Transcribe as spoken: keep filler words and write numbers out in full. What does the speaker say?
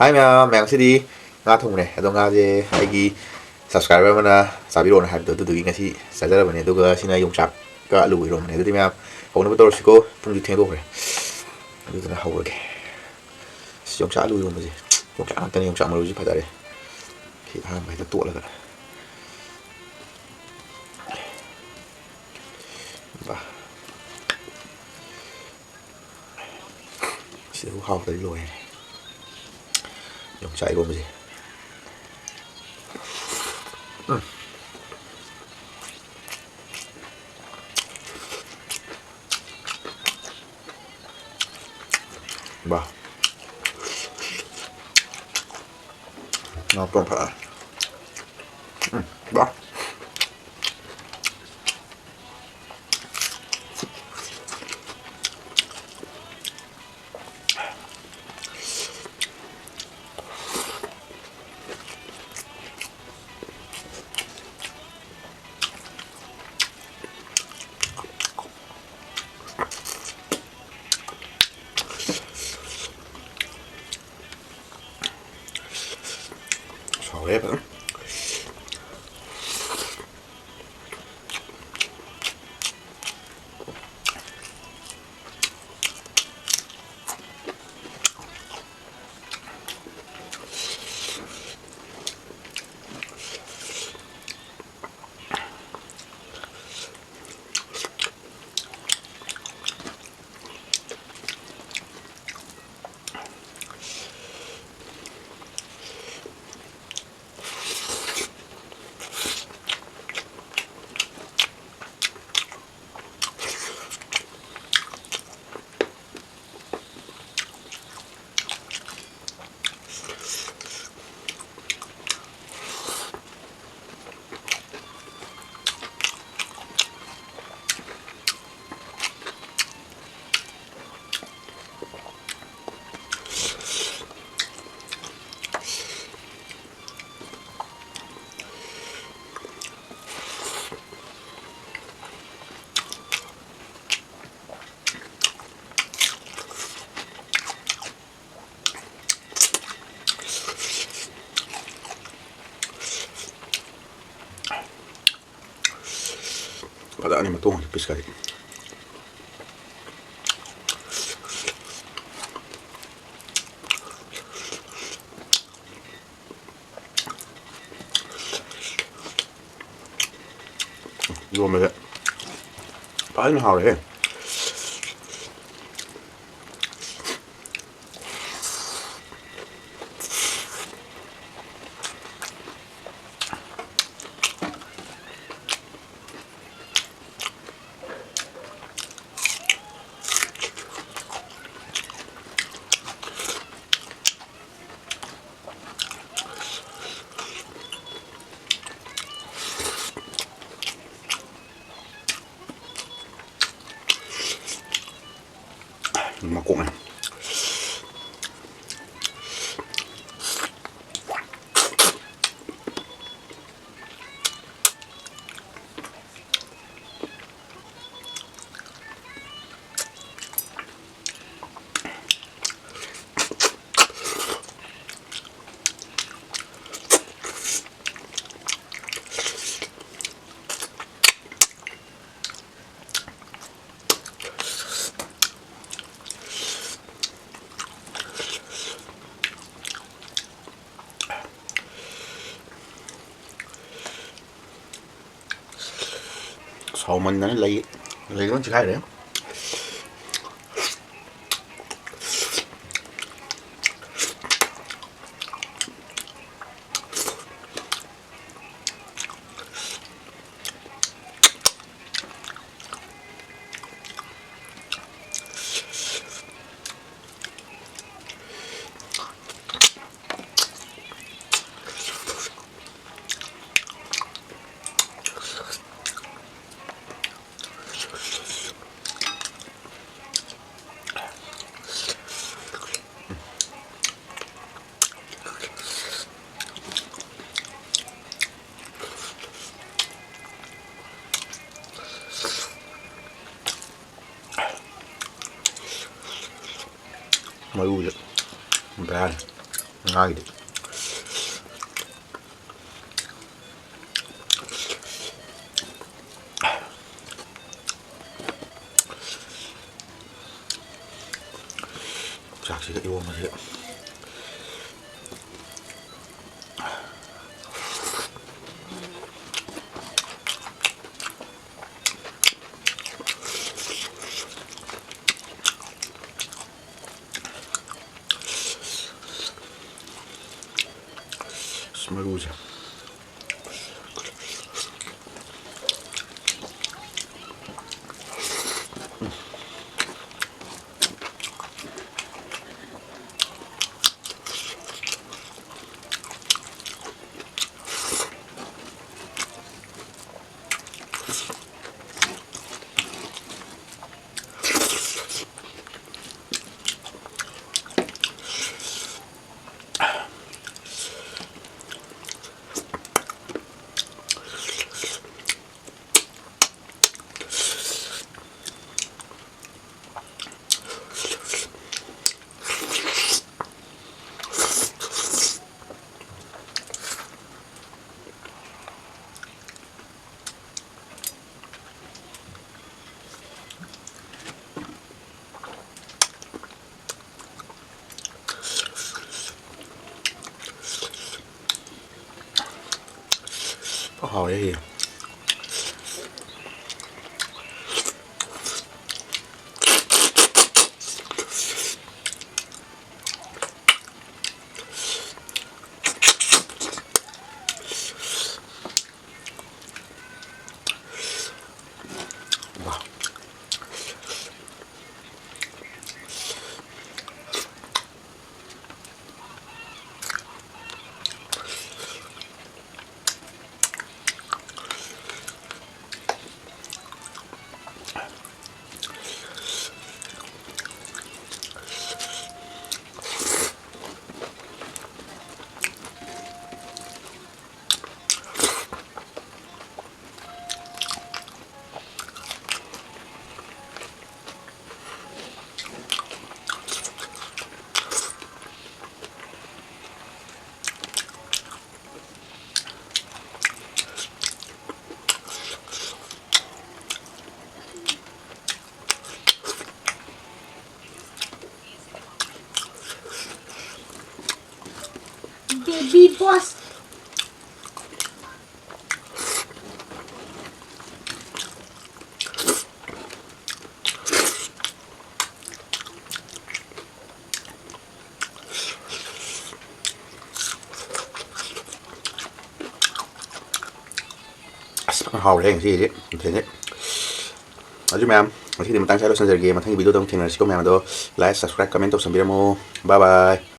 ꯍꯥꯏ ꯃꯌꯥꯝ, ꯃꯌꯥꯝ ꯉꯁꯤꯗꯤ ꯉꯥ ꯊꯣꯡꯕꯅꯦ꯫ ꯑꯗꯣ ꯉꯥꯁꯦ ꯑꯩꯒꯤ subscriber ꯑꯃꯅ ꯆꯥꯕꯤꯔꯛꯑꯣꯅ ꯍꯥꯏꯕꯗꯣ ꯑꯗꯨꯗꯨꯒꯤ ꯉꯁꯤ ꯆꯥꯖꯔꯕꯅꯦ꯫ ꯑꯗꯨꯒ ꯁꯤꯅ ꯌꯣꯡꯆꯥꯛꯀ ꯑꯂꯨꯒ ꯏꯔꯣꯝꯕꯅꯦ꯫ ꯑꯗꯨꯗꯤ ꯃꯌꯥꯝ ꯍꯧꯅꯕ ꯇꯧꯔꯁꯤꯀꯣ꯫ ꯄꯨꯡꯁꯨ ꯊꯦꯡꯗꯣꯛꯈ꯭ꯔꯦ꯫ ꯑꯗꯨꯗꯨꯅ ꯍꯧꯔꯒꯦ꯫ ꯑꯁ, ꯌꯣꯡꯆꯥꯛ ꯑꯂꯨ ꯏꯔꯣꯝꯕꯁꯦ ꯌꯣꯡꯆꯥꯛ ꯉꯥꯛꯇꯅꯦ꯫ ꯌꯣꯡꯆꯥꯛ ꯃꯔꯨꯁꯤ ꯐꯖꯔꯦ꯫ ꯁꯤ ꯑꯍꯥꯟꯕ ꯍꯦꯛꯇ ꯇꯣꯠꯂꯒ꯫ ꯕꯥ꯫ ꯁꯤꯗꯕꯨ ꯍꯥꯎꯇ꯭ꯔꯗꯤ ꯂꯣꯏꯔꯦ꯫ ꯌꯣꯡꯆꯥꯛ ꯏꯔꯣꯝꯕꯁꯦ꯫ ꯎꯝ꯫ ꯕꯥ꯫ ꯉꯥ ꯄ꯭ꯔꯣꯝ ꯐꯖꯔꯦ꯫ ꯎꯝ, ꯕꯥ꯫ ꯍꯥꯎꯔꯦ ꯐꯖꯅ꯫ ꯐꯖꯅꯤ ꯃꯇꯣꯡꯁꯦ ꯄꯤꯁꯀꯗꯤ꯫ ꯏꯔꯣꯝꯕꯁꯦ ꯐꯖꯅ ꯍꯥꯎꯔꯦꯍꯦ꯫ ꯃꯀꯣꯛꯅꯦ꯫ ꯁꯥꯎꯃꯟꯗꯅ ꯂꯩ, ꯂꯩ ꯂꯣꯏ ꯆꯤꯈꯥꯏꯔꯦ꯫ ꯃꯔꯨꯁꯦ ꯕꯦꯔꯥꯅꯤ ꯉꯥꯒꯤꯗꯤ꯫ ꯏꯔꯣꯟꯕꯁꯦ꯫ ꯑꯁ, ꯃꯔꯨꯁꯦ꯫ ꯍꯥꯎꯔꯦ꯫ Be boss. ꯑꯁ, ꯐꯖꯅ ꯍꯥꯎꯔꯦ ꯉꯁꯤꯒꯤꯗꯤ ꯃꯊꯦꯜꯁꯦ꯫ ꯑꯗꯨ ꯃꯌꯥꯝ, ꯉꯁꯤꯗꯤ ꯃꯇꯥꯡ ꯁ꯭ꯋꯥꯏꯗ ꯂꯣꯏꯁꯤꯟꯖꯔꯒꯦ꯫ ꯃꯊꯪꯒꯤ video ꯗ ꯑꯃꯨꯛ ꯊꯦꯡꯅꯔꯁꯤꯀꯣ ꯃꯌꯥꯝ꯫ ꯑꯗꯣ like, subscribe, comment ꯇꯧꯁꯟꯕꯤꯔꯝꯃꯣ꯫ Bye bye꯫